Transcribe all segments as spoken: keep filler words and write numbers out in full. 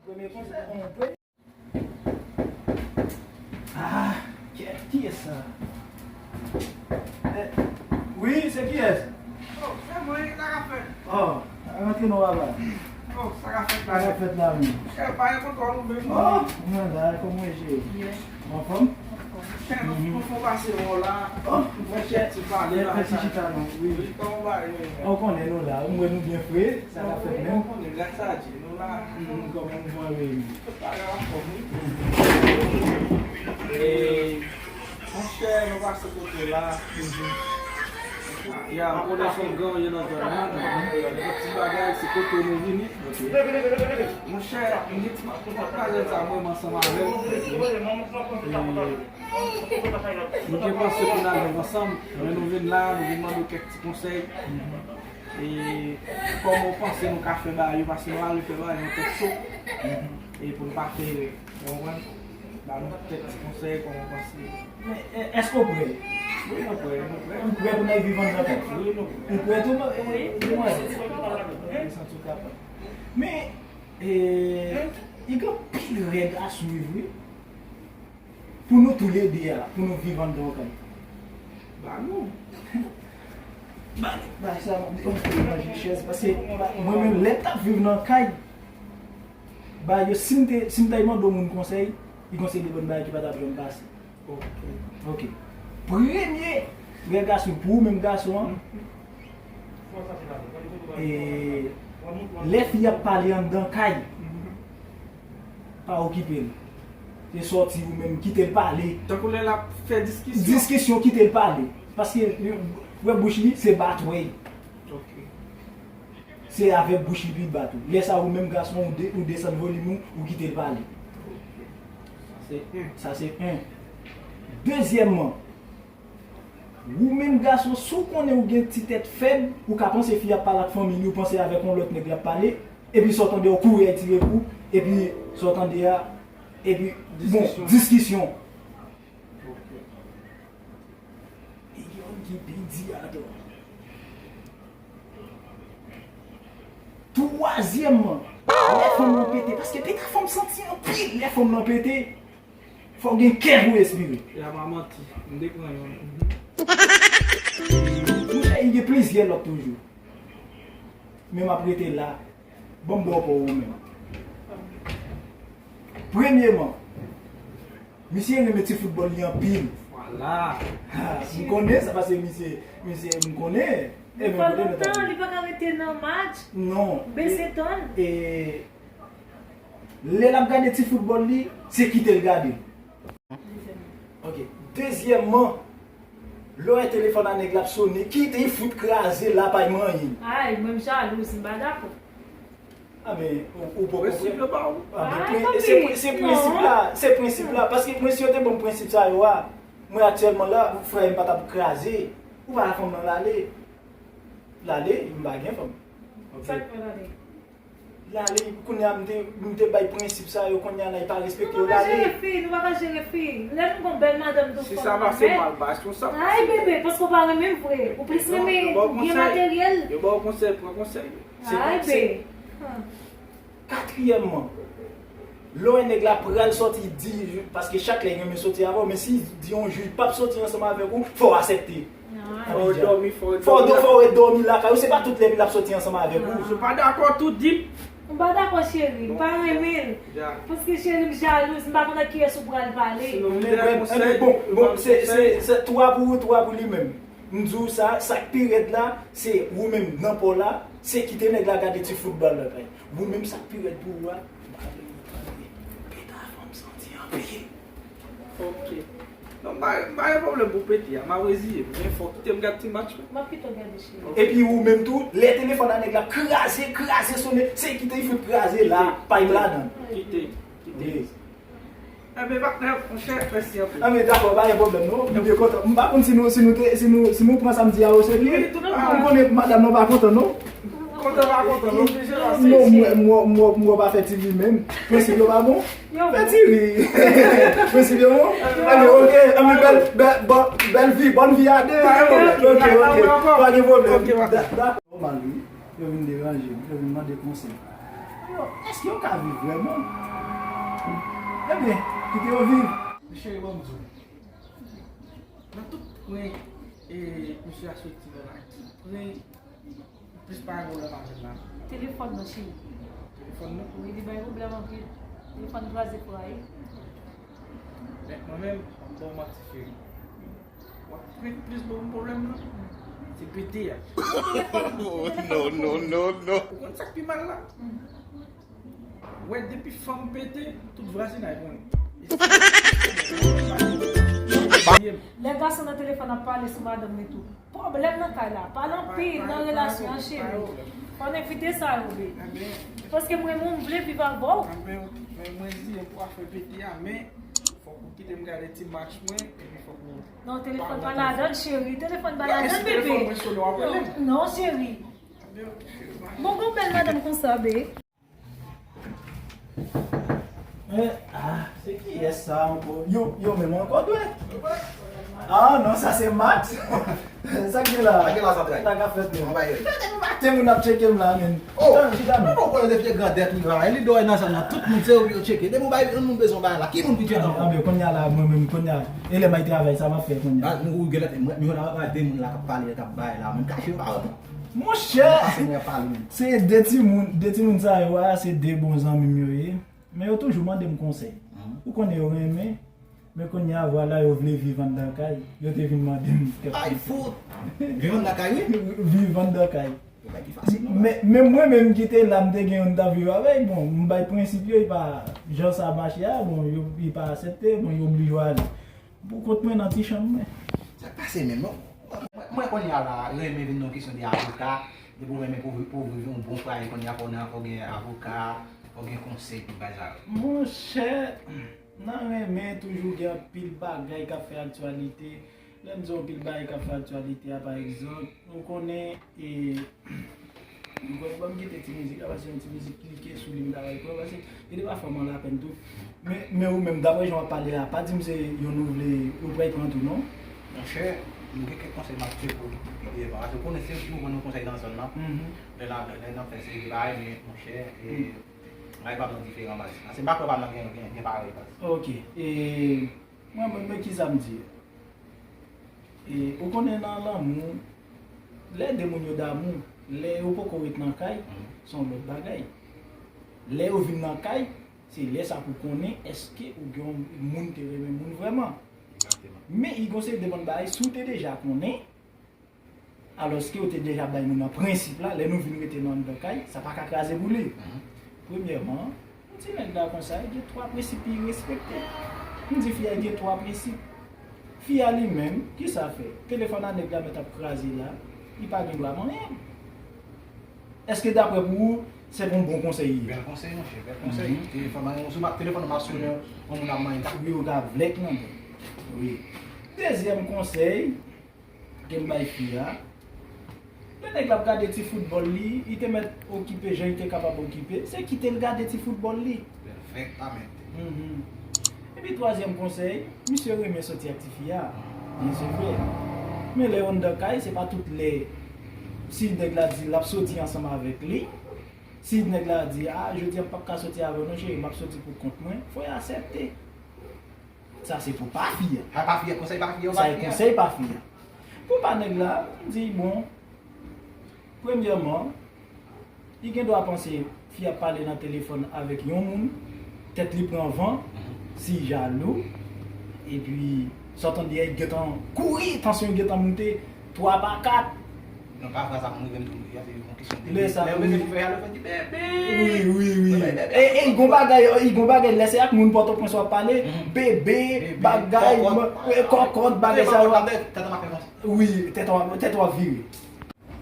Premye konsèy, on premye. Ah, kiyès sa? Eh, wi, se kiyès? Oh, se mwen, sa k ap fèt? Oh, rantre non, papa. Oh, sa k ap fèt la? Sa k ap fèt la menm? Chè, pa gen kontwòl ou menm? Oh, mwen la, kòman w ye, cheri? Anfòm? Chè, nou, nou fon pase wè w la. Oh, monchè, ti pale la, ti chita non, wi. Wi, kòman w ba yo? Ou konnen nou la, ou wè nou byen fre, sa k ap fèt menm? Ou konnen, gras a Dye, nou la. Kòman nou va, wi? Tout bagay anfòm, wi. E, monchè, nou pase kote la. Ya, m konnen se yon gran ou ye nan zòn nan. Ti bagay, se kote nou vini. Monchè, m gen ti pwoblèm sa mwen ansanm avè w. E, nou te panse pou n al viv ansanm, men nou vin la, nou vin mande w kèk ti konsèy. E kòman w panse nou ka fè bagay yo, paske nou ale fè bagay nan tèt cho. E pou n pa fè erè, w konprann? Ba nou kèk ti konsèy, kòman w panse. Men, e, èske w prè? Wi, nou prè, nou prè. Ou prè pou n al viv anndan kay? Wi, nou prè. Ou prè tou, e, demwazèl? Ou santi w kapab? Men, e, li gen anpil règ a swiv, wi. Pou nou toulede a, pou nou viv anndan yon kay. Ba nou. Ba, ba sa, m ap manje chèz, paske mwen menm, lè m t ap viv nan kay, ba yo, si m te, si m t al mande yon moun konsèy, li konseye de bann bagay ki pa t ap janm pase. Ok. Ok. Premye règ a swiv pou ou menm gason an, e, lè fi ap pale anndan kay, pa okipe l. Se sòti ou menm, kite l pale. Tankou lè l ap fè diskisyon. Diskisyon, kite l pale. Paske, wè bouch li, se batwèy. Ok. Se avèk bouch li pou l bat ou. Lè sa ou menm gason, ou de-, ou desann volim ou, ou kite l pale. Sa se en. Sa se en. Dezyèmman, ou menm gason, si w konnen ou gen ti tèt fèb, ou ka panse fi ap pale ak fanmi li, ou panse avèk yon lòt nèg l ap pale, epi sa w tande, w kouri al tire kou, epi sa w tande a, epi, bon, diskisyon. Diskisyon. Ok. E yonn ki pi di adan. Twazyèmman, lè fanm nan pete, paske pete fanm santi anpil lè fanm nan pete, fò w gen kè pou respire. Ya pa manti, m te pran yonn. Monchè, gen plizyè lòt toujou. Men m ap rete la. Ban m ba w pa w ou menm. Premyeman, misye renmen ti foutbòl li anpil. Vwala. Ha, m konnen sa paske misye, misye, m konnen. Li fè lontan, li pa ka rete nan match. Non. Bese tann. E, lè l ap gade ti foutbòl li, se kite l gade. Ok. Dezyèmman, lè w wè telefòn a nèg la ap sone, kite l fout kraze l la, pa gen anyen. Ay, mwen m jalou, si m pa dakò. A men, ou, ou poko prensip yo ba ou. A men, se, se prensip la, se prensip la. Paske mwen, si yo te ban m prensip sa yo a, mwen aktyèlman la, frè m pa t ap kraze. Ou pa la fanm nan l ale. L ale, m pa gen fanm. Ok. Sa k fè l ale? L ale, kounye a m te, m te bay prensip sa yo, kounye a la, li pa respekte yo, l ale. Nou pa ka jere fi, nou pa ka jere fi. Lè nou gon bèl madanm tou fò nou pa fè. Si sa pase mal, pa responsab. Ay, bebe, paske w pa renmen m vre. Ou plis renmen byen materyèl. Yo ba w konsèy, pran konsèy. Ay, be. Katriyèmman, lè w wè nèg la pral sòti, di, paske chak lè li renmen soti avè w, men si di yon jou li p ap soti ansanm avèk ou, fò w aksepte. Fò w dòmi, fò w dòmi. Fò w dòmi lakay ou, se pa tout lè l ap soti ansanm avèk ou. Si w pa dakò tou, di m. M pa dakò, cheri, m pa renmen l. Paske, cheri, m jalouz, m pa konn ak kiyès ou pral pale. Sinon, m te bay konsèy, bon, bon, se, se, se twa pou ou, twa pou li menm. M di w sa, sa k pi rèd la, se ou menm nan pa w la, se kite nèg la gade ti foutbòl la, frè. Ou menm sa k pi rèd pou ou a, pete a fanm santi anpil. Ok. Non, m pa, m pa gen pwoblèm pou pete a, m ap reziye m, men fò w kite m gad ti match la. M ap kite w gade, cheri. Epi ou menm tou, lè telefòn a nèg la kraze, kraze sone, se kite l fout kraze la, pa m ladan. Kite, kite. Enben, patnè, monchè, mèsi anpil. Enben, dakò, pa gen pwoblèm, non. M byen kontan. M pa konn si nou, si nou te, si nou, si nou pran sa m di a oserye. Wi, tout. M konnen madanm nan pa kontan, non. Kontan pa kontan, non, oblije pase. Non, m wè, m wè, m wè, m wè w pa fè ti ri menm. Prensip yo pa bon. Fè ti ri. Prensip yo bon? Enben, ok. Enben, bèl, bèl, bon, bèl vi, bòn vi a de. Pa gen pwoblèm. Ok, ok. Pa gen pwoblèm. Ok, patnè. Da-, dakò, mal, wi. Yo vin deranje m, yo vin mande konsèy. Èske yo ka viv vrèman? Ebyen, kite yo viv. Cheri, ban m di w. Nan tout pwen, e, misye a soti nan la, ki pwen plis pa gen pwoblèm avè l la? Telefòn nan, cheri. Telefòn nan? Wi, li bay pwoblèm anpil. Telefòn kraze fraye. Men mwen menm, m ap ba w manti, cheri. W ap pran plis bon pwoblèm nan. Se pete a. Oh, non, non, non, non. Ou konn sa k pi mal la? Wè, depi fanm pete, tout vwazinay konnen. Lè gason nan telefòn ap pale sou madanm li tou. Pwoblèm nan kay la. Pale anpil nan relasyon an, cheri. Fò n evite sa yo, baby. Paske mwen menm, m vle viv avè w. Mwen, mwen di, pou afè pete a, men fòk ou kite m gade ti match mwen, epi fòk ou... Non, telefòn pa ladan, cheri. Telefòn pa ladan, bebe. Non, non, cheri. Bon, gon bèl madanm konsa, be. Eh, ah, se kiyès sa ankò? Yo, yo menm ankò dwe. Ah, non, sa se Max. Sa k gen la? Sa k gen la, sa trè. Sa k ap fèt menm? Depi maten moun ap tcheke m la, menm. Oh, chita, chita, non, non, konnen depi grandèt li la. Li dòy nan zòn nan, tout moun se yo pou yo tcheke. Depi yon bagay, yon moun bezwen bagay la, ki moun ki tcheke ankò? Anben, kounye a la, mwen menm, kounye a, e lè m al travay, sa m ap fè kounye a? Ah, nou, ou genlè, mwen, mwen, mwen, de moun la k ap pale, k ap bay la, mwen kache yo pa wè mwen. Monchè! Pase mwen pale menm. Se de timoun, de timoun sa yo a, se de bon zanmi m yo ye. Men yo toujou mande m konsèy. Ou konnen yo renmen, men kounye a, vwala, yo vle viv anndan kay. Yo te vin mande m kèk konsèy. Ay, fout! Viv anndan kay, wi. Viv anndan kay. Yo bay ki fasil, non? Men, men mwen menm ki te la, m te gen yon ta viv avèk, bon, m bay prensip yo, e pa jan sa mache a, bon, yo, li pa aksepte, bon, yo oblije ale. Pou kont mwen nan ti chanm mwen. Sa k pase menm, non? Mwen, mwen kounye a la, renmen vin nan kesyon de avoka. Depi w renmen pou, pou viv yon bon fraye, kounye a fò w nan, fò w gen avoka, fò w gen konsèy pou bagay sa yo. Monchè, nan renmen toujou gen anpil bagay k ap fè aktyalite. Lè m di anpil bagay k ap fè aktyalite a, pa egzanp, ou konnen, e, Mwen kwè ban m kite ti mizik la, paske yon ti mizik klike sou li, m ta bay pran, paske gen de pafwa m an lapèn tou. Men, men ou menm, daprè jan w ap pale a, pa di m se youn ou vle, ou prè pran tou, non? Monchè, m gen kèk konsèy m ap di pou li pi devan. Paske ou konnen se nou ban nou konsèy nan zòn nan. Lè n ap, lè n ap fè seri de bagay, men monchè, e, bagay pa m nan diferan baz. Paske m pa kwè pa m nan gen, gen, gen parèy baz. Ok. E, mwen, mwen, mwen, ki sa m di? E, ou konnen nan lanmou, lè de moun yo damou, lè yo poko ret nan kay, se yon lòt bagay. Lè yo vin nan kay, se lè sa pou konnen èske ou gen yon moun te renmen moun vrèman. Men, i gon seri de bann bagay, si w te deja konnen, alòske ou te deja bay moun nan prensip la, lè nou vin rete nan anndan kay, sa pa ka kraze pou li. Premyèman, m di nèg la konsa, li gen twa prensip li respekte. M di fi a, li gen twa prensip. Fi a li menm, kisa fè? Telefòn a nèg la mèt ap kraze la, li pa gen dwa manyen. Èske daprè pou ou, se yon bon konsèy li ye? Bèl konsèy, monchè, bèl konsèy. Telefòn nan, sou ma-, telefòn nan ap sonnen, yon moun ap manyen. Wi, ou ka vlèk nan men. Wi. Dezyèm konsèy, ke m bay fi a. Lè nèg la ap gade ti foutbòl li, li te mèt okipe jan li te kapab okipe, se kite l gade ti foutbòl li. Pèfèktamente. Epi twazyèm konsèy, misye renmen soti ak ti fi a. Byen se vre. Men lè yo anndan kay, se pa tout lè, si nèg la di l ap soti ansanm avèk li, si nèg la di, "A, jodi a m p ap ka soti avè w non, cheri, m ap soti pou kont mwen," fò y aksepte. Sa se pou pa fi a. Sa pa fi a, konsèy pa fi a, ou pa fi a. Sa e konsèy pa fi a. Pou pa nèg la, m di, bon, premyèman, li gen dwa panse fi a ap pale nan telefòn avèk yon moun, tèt li pran van, si jalou, epi sa w tande a, li gentan kouri, tansyon li gentan moute, twa pa kat. Non, pafwa sa konn rive m tou, wi, se yon kesyon de... Lè sa, lè yo mete pou fè a, lè yo di, "Bebe!" Wi, wi, wi. E, e, i gon bagay, i gon bagay, lè se ak moun Pòtoprens w ap pale, bebe, bagay, kòkòt, bagay sa yo. Tèt an ap fè konsa. Wi, tèt an, tèt w ap vire.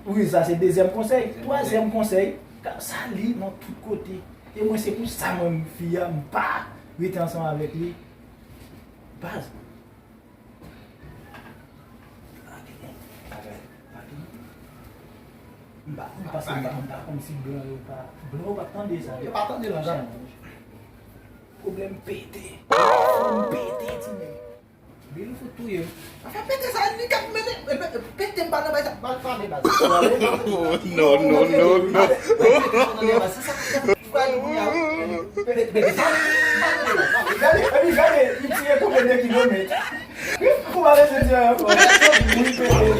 Wi, sa se dezyèm konsèy. Twazyèm konsèy, ka sali nan tout kote. E mwen, se pou sa, mwen, fi a, m pa rete ansanm avèk li. Baz. M pa, m pa, m pa, m pa konn si blan yo pa, blan yo pa tande sa. Yo pa tande langaj. Pwoblèm pete. Pwoblèm pete, timoun. Bilou fout touye m. Afè pete sa, li k ap mennen, e, pe-, pete m pa nan bay sa, pa, pa ale baz. Non, non, non, non. Pete sa nan baz, se sa k ap fè. Gade, epi gade, li tire konbyen de kilomèt. Kou pa bezwen tire ankò. Wi, pete.